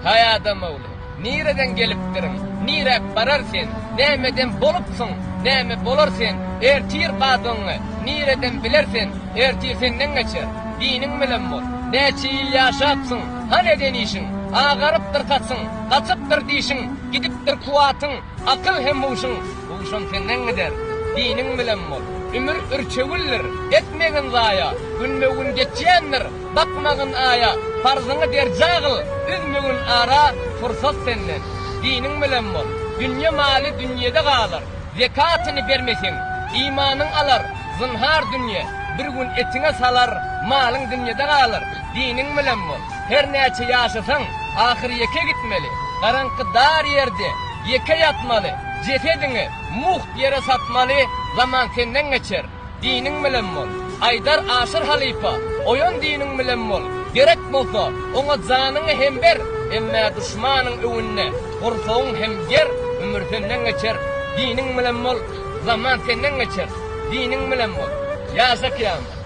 Haý adam ogly, nireden gelipdiriň, niräk barar sen, nämeden bolupsyň, näme bolar sen, ertir badygyňy nireden biler sen, ertir senden geçer, diniň bilen bol. Näçe ýyl ýaşapsyň, hany eden işiň, agarypdyr saçyň, gaçypdyr dişiň, gidipdir kuwwatyň, Akyl hem huşuň, huşam senden gider, Diniň bilen bol. Ümür ürçegildir, etmegin zaýa, Günbe-gün geçýändir, bakmagyn aýa, Parzyňy berjaý gyl, üzmegin ara, Pursat senden, diniň bilen bol. Dünýe maly dünýede galar, Zekatyny bermeseň, imanyň alar, Zynhar dünýe, bir gün etiňe salar, Malyň dünýede galar, diniň bilen bol. Her näçe ýaşasaň, ahyr ýeke gitmeli, Garaňky dar ýerde, ýeke ýatmaly, Jesediňi mugt ýere satmaly, Zaman senden geçer, diniň bilen bol. Aýdar Aşyr halypa, Oýan diniň bilen bol, Gerek bolsa, oňa janyňy hem ber, Emmä duşmanyň öňünde gursagyň hem ger, Ömür senden geçer, diniň bilen bol, Zaman senden geçer, diniň bilen bol. Ýaşa kyýamat.